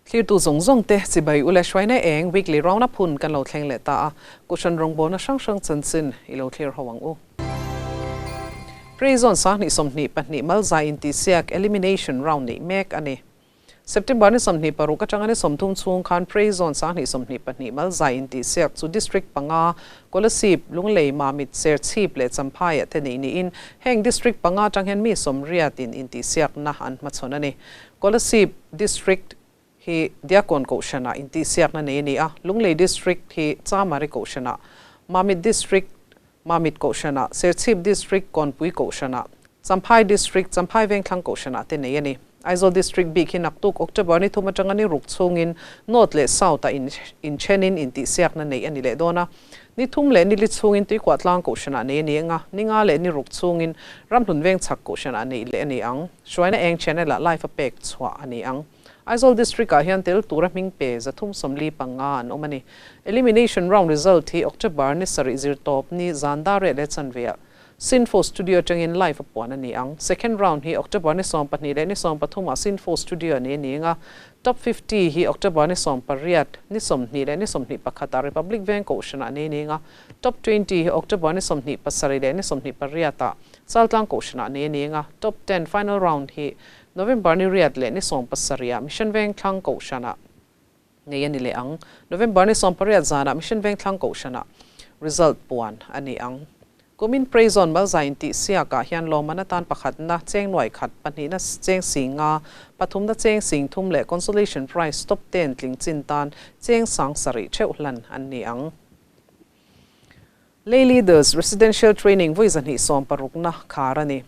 Thlirtu zawng zawng te chibai ule hruaina eng weekly round up hun kan lo thleng leh ta a, Kohhran rawngbawlna hrang hrang chanchin i lo thlir ho ang u. Pre-zone 2022 Malzai intihsiak elimination round neih mek a ni. September ni 26 atanga ni 30 chhung khan Pre-zone 2022 Malzai intihsiak chu District panga, Kolasib, Lunglei, Mamit, Serchhip leh Champhai-ah te neih niin heng District panga atang hian mi 80 in intihsiakna an hmachhawn a ni. Kolasib District hi Diakon Kohhranah intihsiakna nei a ni a, Lunglei District hi Chamari Kohhranah, Mamit District Mamit Kohhranah, Serchhip District Kawnpui Kohhranah, Champhai District Champhai Vengthlang Kohhranah te nei a ni. Aizawl District bik hi naktuk October ni thum atanga ni ruk chhungin North leh South-ah inthenin intihsiakna neih a ni leh dawn a. Ni thum leh ni li chhungin Tuikuahtlang Kohhranah nei a ni ang a, ni nga leh ni ruk chhungin Ramhlun Vengchhak Kohhranah neih leh a ni ang. Hruaina eng channel-ah live a pek chhuah a ni ang. Aizawl District-ah hian tel tura hming pe 345 an awm a ni. Elimination round result hi October ni sarih zirtawp ni zan dar riat leh chanveah Sinfo Studio atangin live a puan a ni ang. Second round hi October ni 12 leh ni 13 ah Sinfo Studio nei a ni ang a, Top 50 hi October ni 18, ni 20 leh ni 21 ah Republic Veng Kohhranah nei a ni ang a, Top 20 hi October ni 27 leh ni 28 ah Chaltlang Kohhranah nei a ni ang a, Top 10 final round hi November ni riat leh ni 17 ah Mission Vengthlang Kohhranah nei a ni leh ang. November ni 18 zanah Mission Vengthlang Kohhranah result puan a ni ang. Kumin Pre-zone Malzai intihsiakah hian lawmman atan pakhatna cheng nuai khat, pahnihna cheng sing nga, pathumna cheng sing thum leh consolation prize top 10 tling chin tan cheng sang sarih theuh hlan an ni ang. Lay Leaders Residential Training vawi 260na khar a ni.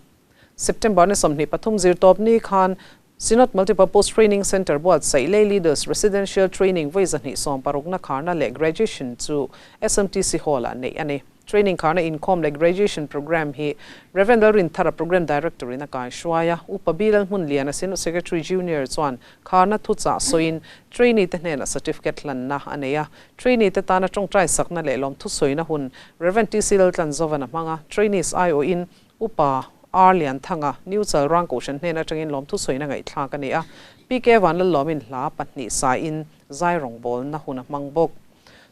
September ni 23 zirtawp ni khan Synod Multipurpose Training Centre buatsaih Lay Leaders Residential Training vawi 260na kharna leh graduation chu SMTC Hall-ah neih a ni. Training kharna inkhawm leh graduation program hi Rev. Lalrinthara Program Director in a kai hruai a, Upa Bilal Hmunliana Synod Secretary Junior chuan kharna thuchah sawiin trainee te hnenah certificate hlanna a nei a. Trainee te tana tawngtai sakna leh lawm thusawina hun Rev. TC Laltlanzovan a hmang a, trainees aiawhin Upa R Lianthanga, New Chalrang Kohhran hnen atangin lawm thusawina ngaihthlak a ni a, PK Vanlallawmin hla pahnih saiin zai rawngbawlna hun a hmang bawk.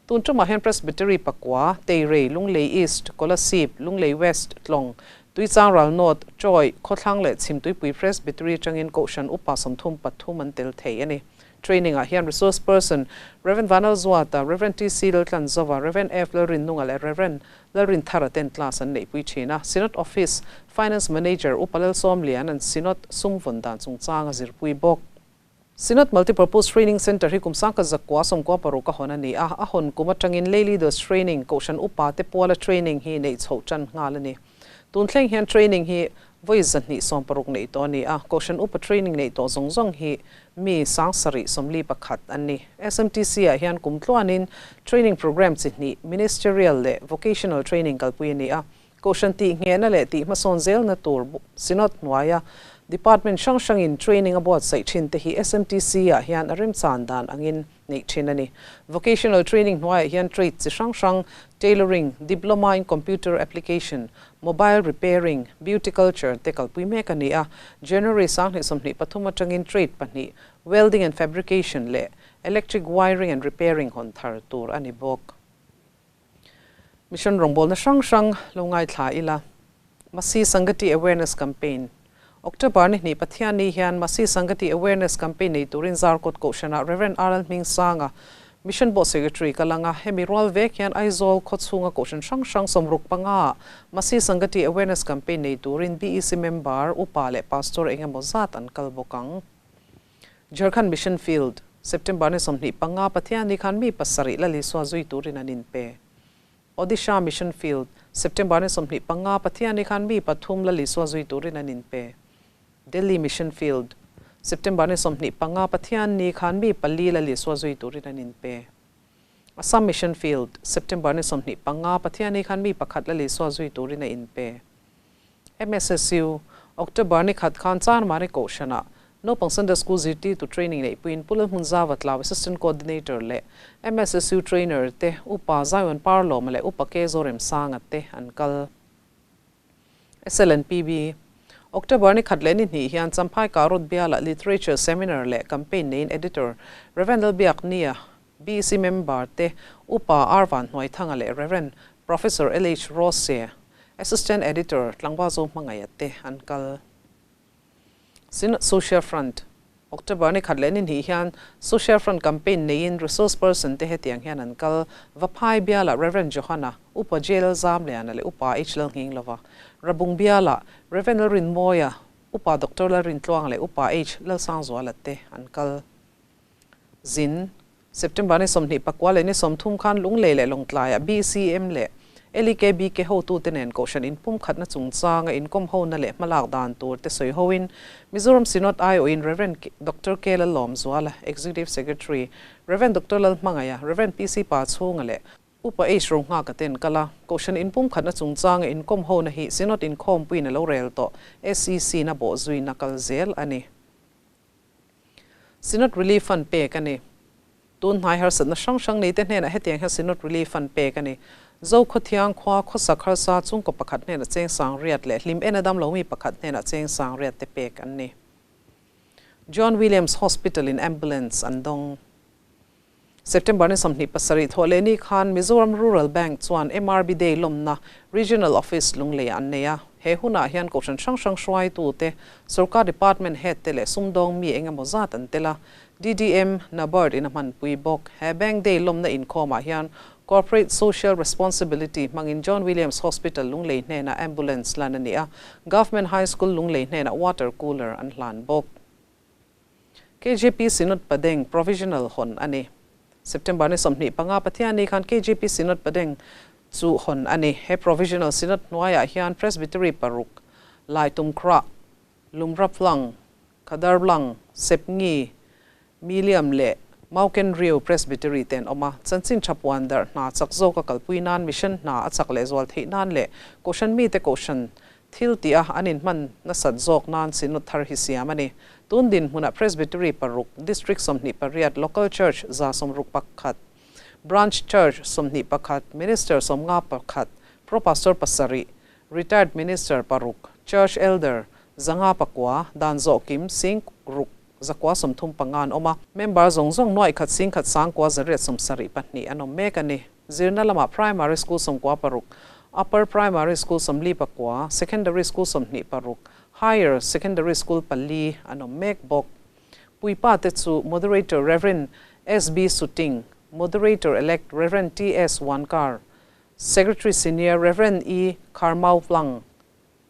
Tun tumah hian Presbytery pakua, Teirei, Lunglei East, Kolasib, Lunglei West, Tlawng, Tuichangral North, Chawi, Khawthlang leh Chhimtuipui Presbytery atangin Kohhran Upa 33 an tel thei a ni. Training ah hian Resource Person, Rev. Vanlalzuata, Rev. TC Laltlanzova, Rev. F Lalrinnunga leh Rev. Lalrinthara ten class an neihpui thin a, Synod Office Finance Manager Upa Lalsawmlian an Synod sum vawn dan chungchang a zirpui bawk. Synod Multipurpose Training Centre hi kum 1996 a hawn a ni a, a hawn kum atangin Lay Leaders Training, Kohhran Upa te puala training hi neih chhoh tan nghal a ni. Tun thleng hian training hi vawi 260 neih tawh a ni a, Kohhran Upa training neih tawh zawng zawng hi mi 741 an ni. SMTC ah hian kum tluanin training program chi hnih, Ministerial leh Vocational training kalpui a ni a, Kohhran tih nghehna leh tih hmasawn zelna tur Synod hnuaia Department hrang hrangin training a buatsaih thin te hi SMTC ah hian a remchan dan angin neih thin a ni. Vocational training hnuaiah hian trade chi hrang hrang, tailoring, diploma in computer application, mobile repairing, beauty culture te kalpui mek a ni a. January 2023 atangin trade pahnih, welding and fabrication leh electric wiring and repairing hawn thar tur a ni bawk. Mission rawngbawlna hrang hrang lo ngaithla ila. Masi Sangati Awareness Campaign October ni hnih Pathian ni hian Masi Sangati Awareness Campaign nei turin Zarkawt Kohhranah Rev. R L Hmingsanga Mission Board Secretary ka lang a, hemi rual vek hian Aizawl khawchhunga Kohhran hrang hrang 65 ah Masi Sangati Awareness Campaign nei turin BEC member, upa leh pastor eng emaw zat an kal bawk ang. Jharkhand Mission Field, September ni 25 Pathian ni khan mi pasarih la Lisua zui turin an inpe. Odisha Mission Field, September ni 25 Pathian ni khan mi pathum la Lisua zui turin an inpe. Delhi Mission Field, September ni 25 Pathian ni khan mi pali la Lisua zui turin an inpe. Assam Mission Field, September ni 25 Pathian ni khan mi pakhat la Lisua zui turin a inpe. MSSU, October ni khat khan Chanmari Kohhranah naupang Sunday School zirtirtu training neihpuiin Pu Lalhmunzava Tlau Assistant Coordinator leh MSSU Trainer te Upa Zion Parlawma leh Upa K Zoremsanga te an kal. SLNPB, October ni khat leh ni hnih hian Champhai Karut bialah Literature Seminar leh Campaign neiin Editor Rev. Lalbiaknia, BC member te Upa R Vanhnuaithanga leh Rev. Professor LH Rose, Assistant Editor Tlangval Zohmangaia te an kal. Synod Social Front, October ni khat leh ni hnih hian Social Front campaign neiin resource person te hetiang hian an kal. Vaphai bialah Rev. Johana, Upa JL Zamliana leh Upa H Lalnghinglova, Rabung bialah Rev. Lalrinmawia, Upa Doctor Lalrintluanga leh Upa H Lalsangzuala te an kal. Zin, September ni 24 leh ni 30 khan Lunglei leh Lawngtlaiah BCM leh LEKBK hotute nen Kohhran inpumkhatna chungchanga inkawm hona leh hmalak dan tur te sawi hoin Mizoram Synod aiawhin Rev. Doctor K Lalawmzuala, Executive Secretary, Rev. Doctor Lalhmangaia, Rev. PC Pachhunga leh Upa H Rohnghaka ten kal a, Kohhran inpumkhatna chungchanga inkawm hona hi Synod inkhawmpuiin a lo rel tawh, SEC na bawhzuina kal zel a ni. Synod Relief Fund pek a ni. Tun hnai harsatna hrang hrang neite hnenah hetiang hian Synod Relief Fund pek a ni. Zokhawthiang khua khawsak harsa chungkaw pakhat hnenah cheng sangriat leh hlim en a dam lomi pakhat hnenah cheng sangriat te pek an ni. John Williams Hospital in ambulance an dawng. September ni 27 thawh leh ni khan Mizoram Rural Bank chuan MRB Day lawmna Regional Office Lunglei an nei a. He hunah hian Kohhran hrang hrang hruaitute, Sorkar Department Head te leh sumdawng mi eng emaw zat an tel a. DDM, NABARD in a hmanpui bawk. He Bank Day lawmna inkhawmah hian Corporate Social Responsibility hmangin John Williams Hospital Lunglei hnenah Ambulance lan a ni a, Government High School Lunglei hnenah Water Cooler an hlan bawk. KJP Synod Padeng Provisional hawn a ni. September ni 25 Pathianni khan KJP Synod Padeng chu hawn a ni. He Provisional Synod hnuaiah hian Presbytery paruk, Laitumkhrah, Lumraplang, Khadarlang, Sepngi, Miliam leh Maukenriu Presbytery te an awm a. Chanchin tha puan darh hna chak zawka kalpui nan mission hna a chak lehzual theih nan leh Kohhran mite Kohhran Thil tih a an inhman nasat zawk nan Synod thar hi siam a ni. Tun dinhmunah Presbytery paruk, District 28, Local Church 61, Branch Church 21, Minister 51, Pro Pastor pasarih, Retired Minister paruk, Church Elder 509, dan zawh kim sing ruk 935 an awm a. Member zawng zawng nuaih khat sing khat sang kua zariat 72 an awm mek a ni. Zirna lamah Primary School 96, Upper Primary School 49, Secondary School 26, Higher Secondary School pali an awm mek bawk. Puipa te chu Moderator Rev. SB Suting, Moderator Elect Rev. TS Wankar, Secretary Senior Rev. E Kharmauplang,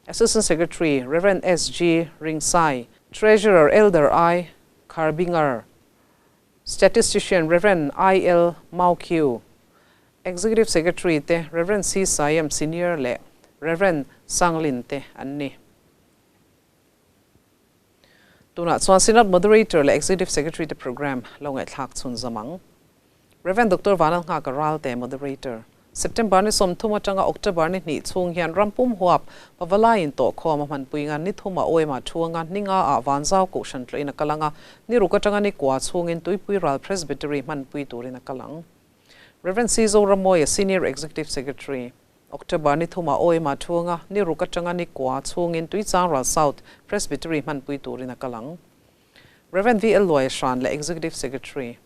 Assistant Secretary Rev. SG Ringsai, Treasurer Elder I Kharbingar, Statistician Rev. IL Maukhiu, Executive Secretary te Rev. C Siam Senior leh Rev. Sanglin te an ni. Tunah chuan Synod Moderator leh Executive Secretary te program lo ngaihthlak chhun zawm ang. Rev. Doctor Vanlalnghaka Ralte Moderator. September ni 30 atanga October ni hnih chhung hian rampum huap Pavalaiin tawhkhawm a hmanpui nga ni thuma awema thuanga ni nga ah Vanzau Kohhran tlawhin a kal anga ni ruk atanga ni kua chhungin Tuipui Ral Presbytery hmanpui turin a kal ang. Rev. C Zoramawia Senior Executive Secretary. October ni thuma awema thuanga ni ruk atanga ni kua chhungin Tuichang Ral South Presbytery hmanpui turin a kal ang. Rev. V L Luai Hran leh Executive Secretary.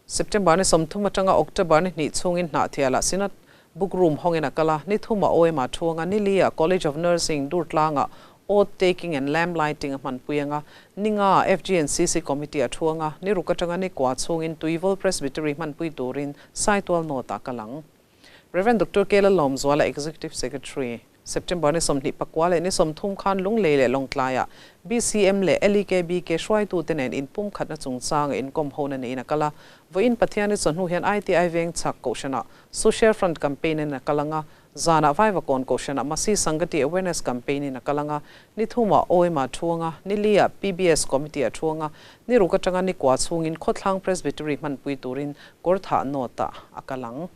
September ni 30 atanga October ni hnih chhungin Hnahthialah Synod Book Room hawngin a kal a, ni thuma awema thuanga ni lia College of Nursing Durtlanga Oath Taking and Lamp Lighting a hmanpui anga, ni nga FGNCC Committee a thuanga, ni ruk atanga ni kua chhungin Tuivol Presbytery hmanpui turin Saitual North ah kal ang. Rev. Doctor K Lalawmzuala Executive Secretary. September ni 29 leh ni 30 khan Lunglei leh Lawngtlaiah BCM leh LEKBK hruaitute nen inpumkhatna chungchanga inkawm hona neiin a kal a. Vawiin Pathian ni chawhnu hian ITI veng chhak Kohhranah Social Front Campaign in a kal ang a, zanah Vaivakawn Kohhranah Masi Sangati Awareness Campaign in a kal ang a, ni thumah OM-ah thu ang a, ni liah PBS Committee a thu ang a, ni ruk atanga ni kua chhungin Khawthlang Presbytery hmanpui turin Kawrthah North-ah a kal ang.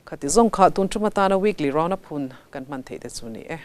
Khati zawng kha tun tum atana weekly round up hun kan hman theih te chu ni e.